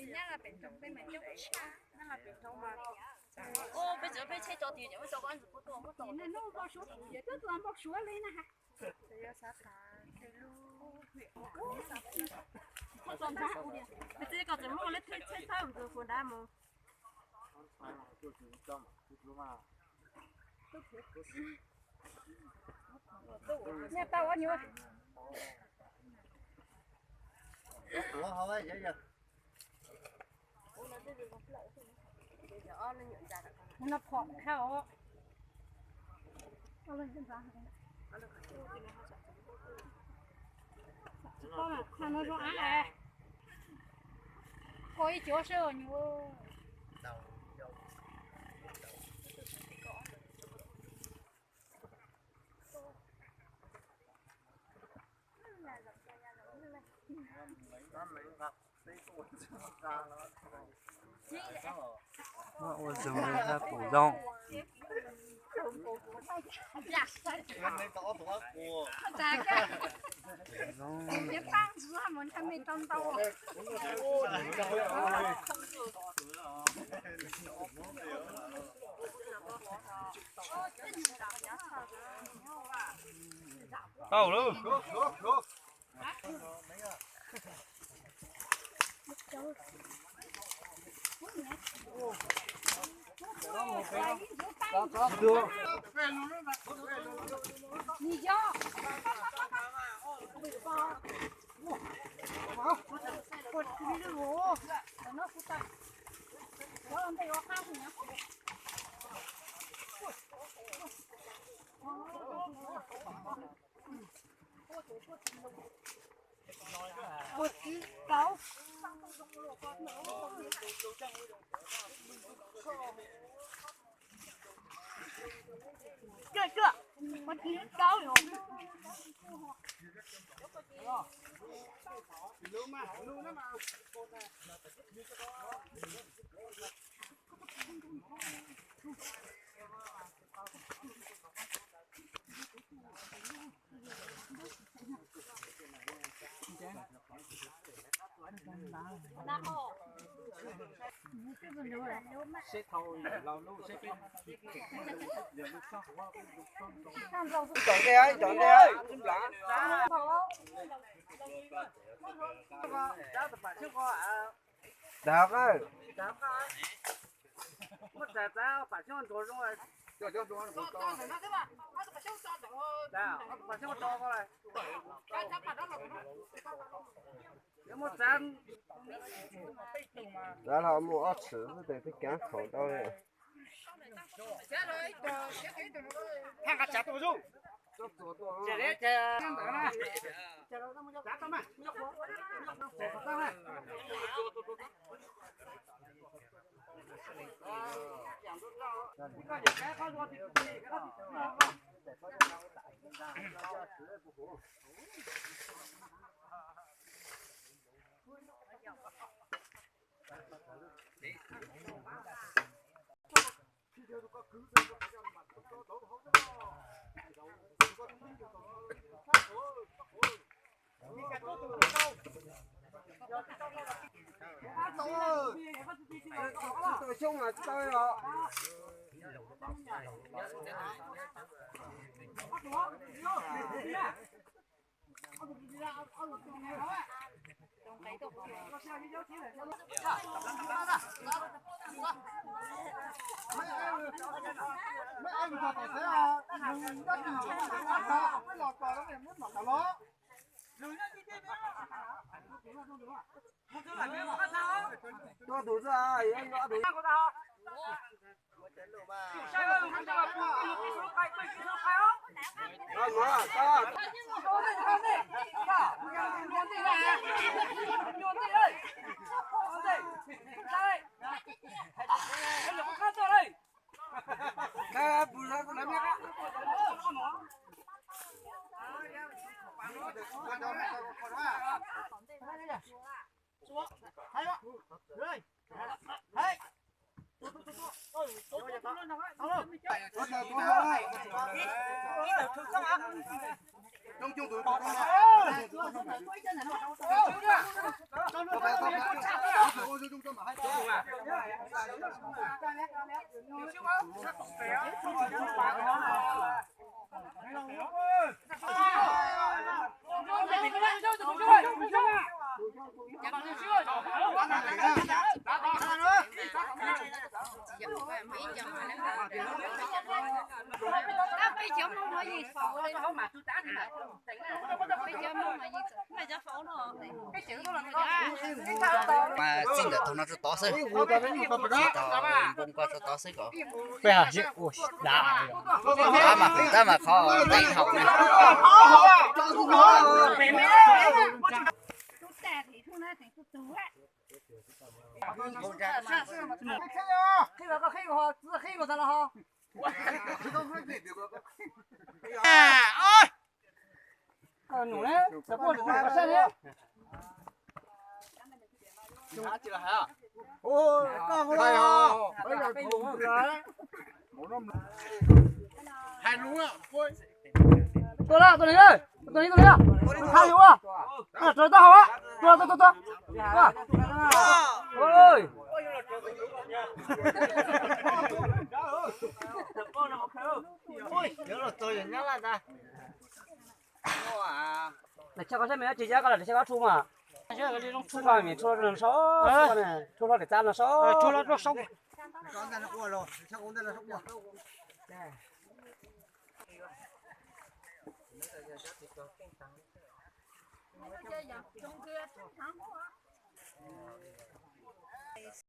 Ub, peb tsev peb tsheb tso tiag, muab tso koj ntxim pub tuaj, muab tso. Hnub npau suav, twb tus npau suav li na. Muab tso nrad, txiv, koj tseem muab lub tsheb tsheb thawb tus fuas nrad mus. Nej tau ua nyuv. Mus no phom khau. Tsis paub mas khau no zoo ab. Kho ib cuab seb nyuv. Ua zoo li qab qus zoo. Zoo. Tau lawm. Cov ntej, cov ntej, dag qab. Txav los mus ob txhwm xwb tes twb kaav khaum tau li. Xyoob mas tsis tau os. Tuaj tus xwb, yuav yuav tus. Mas txij ntawm thaum no rau tod xwb. Tsis tau npoo ko rau tod xwb kom. Tab mas, tab mas qhov teeb haum na. Tuaj lawm, tuaj li, tuaj li, tuaj li. Hais yus, rau taub hau, tuaj, tuaj, tuaj, tuaj. Lawv tshaj koj saib me, tsis yab koj lawm, tsis yab koj tshuaj mas. Tshuaj koj, tshuaj hlo daim txab no sob.